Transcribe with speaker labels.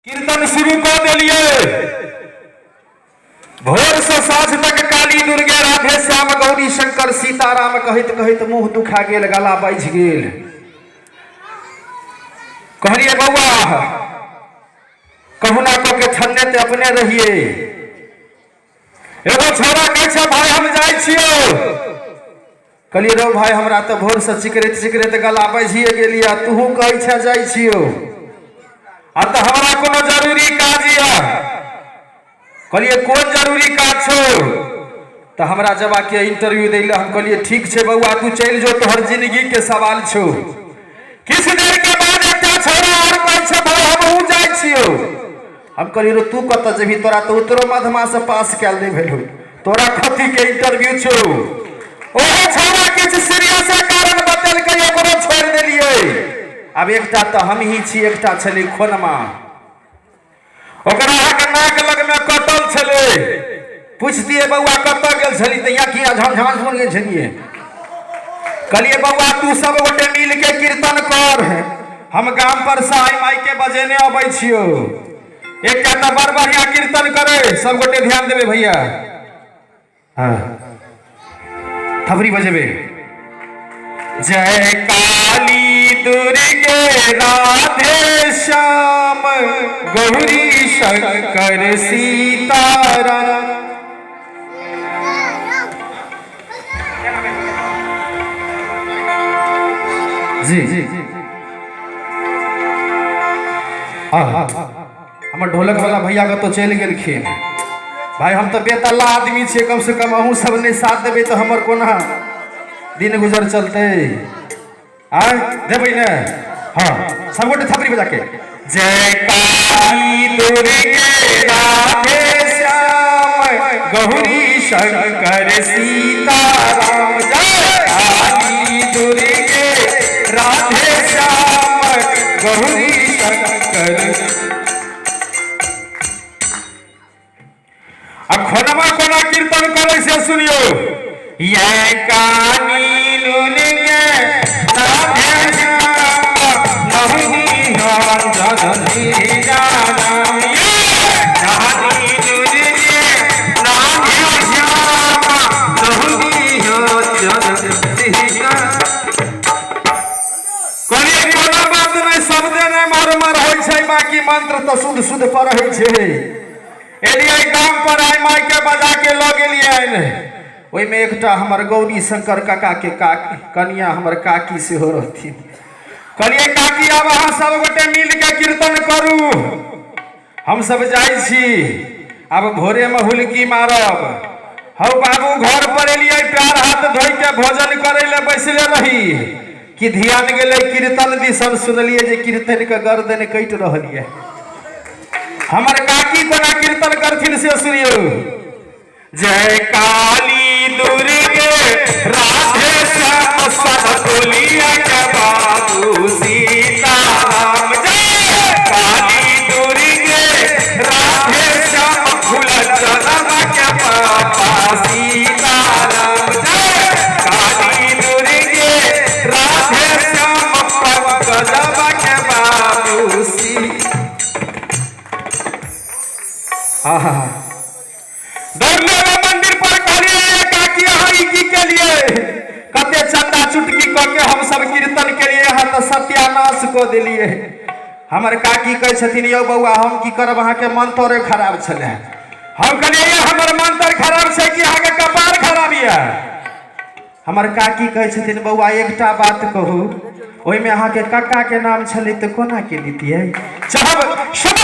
Speaker 1: कीर्तन शुरू कऽ देलियै। भोर से साँझ तक काली दुर्गे राधे श्याम गौरी शंकर सीताराम कहैत कहैत मुंह दुखा गेल, गला बाझि गेल। कहलियै बौआ कहुना कऽ के छन्ने ते अपने रहिए। एगो छोरा कहै छै भाई हम जाइ छियौ। कहलियै रौ भाई हमरा तऽ भोरसँ चिकरैत चिकरैत गला बाझिए गेलियै, तूहू कहै छै जाइ छियौ, आ तऽ हमरा कोनो जरूरी काज यऽ। कहलियै कोन जरूरी काज छौ? तऽ हमरा जबाके इंटरव्यू दै लए। हम कहलियै ठीक छै बौआ तू चलि जो, तोहर जिंदगीके सवाल छौ। किछु देर के बाद एकटा छौड़ा आओर कहै छै भाई हमहूँ जाइ छियौ। हम कहलियै रो तू कतऽ जेबही, तोरा तऽ उत्तरो मध्यमा से पास कयल नहि भेलौ, तोरा कथी के इंटरव्यू छौ। ओहो छौड़ा किछु सीरियस कारण बतेलकै, ओकरो छोड़ि देलियै। आब एकटा तऽ हम ही छी, एकटा छलै खोनमा, ओकरा अहाँके नाक लगमे कटल छलै। पुछतियै बौआ कतऽ गेल छली, तऽ यहाँ किया झंझारपुर गेल छलियै। कहलियै बौआ तू सब गोटे मिल के कीर्तन कर, हम गाम पर से आइ माई के बजेने अबै छियौ। एकटा तऽ बड़ बढ़िया कीर्तन करे, सब गोटे ध्यान देबै भैया। हाँ थपड़ी बजेबे। जय काली दुर्गे राधे श्याम गौरी शंकर सीताराम। जी हाँ हमर ढोलक वाला भैया कतौ चलि गेलखिन। भाई हम तऽ बेतला आदमी छियै, कम से कम अहूँ सब नहि साथ देबै तऽ हमर कोना दिन गुजर चलतै। आय देबै ने? हाँ सब गोटे थपड़ी बजा के जय काली दुर्गे राधे श्याम गौरी शंकर सीताराम। जय काली दुर्गे राधे श्याम गौरी शंकर। आ खोनमा कोना कीर्तन करै से सुनियो। ये कानी लुलिंगे राधे श्याम नहुनी जननी राम। ये कानी लुलिंगे राधे श्याम नहुनी जननी। कहलियै कोनो बात नहि, शब्दे नहि मर मर होइ छै, बाकी मंत्र तऽ शुद्ध शुद्ध पढ़ै छै। एलियै गाम पर, आइ माय के बजा के लऽ गेलियनि। ओहिमे एकटा हमर गौरी शंकर काका के कनिया हमर काकी सेहो रहथिन। कहलियै काकी आब अहाँ सब गोटे मिल के कीर्तन करू, हम सब जाइ छी, आब भोरे में हुलकी मारब। हौ बाबू घर पर एलियै, पैर हाथ धोइ के भोजन करै लए बैसले रही कि ध्यान गेलै कीर्तन दिसन। सुनलियै जे कीर्तन के गर्दन कटि रहल यऽ। हमर काकी कोना कीर्तन करथिन से सुनियौ। जय काली दुर्गे राधे श्याम सब बोलिया के बाबू सीताराम। जय काली दुर्गे राधे श्याम फूल चरण के पापा सीताराम। जय काली दुर्गे राधे श्याम पंकजवा के बाबू सी। आहा दौड़ले मंदिर पर कहलियै काकी अहाँ ई की केलियै? कते चंदा चुटकी कऽ के हम सब कीर्तन केलियै, अहाँ तऽ सत्यानाश कऽ देलियै। हमर काकी कहै छथिन यौ बौआ हम की करब, अहाँके मंत्रे खराब छलै। हम कहलियै हमर मंत्र खराब छै कि अहाँके कपार खराब यऽ? हमर काकी कहै छथिन बौआ एकटा बात कहू, ओहिमे अहाँके कक्का के नाम छलै तऽ कोना के लितियै? चाहब सब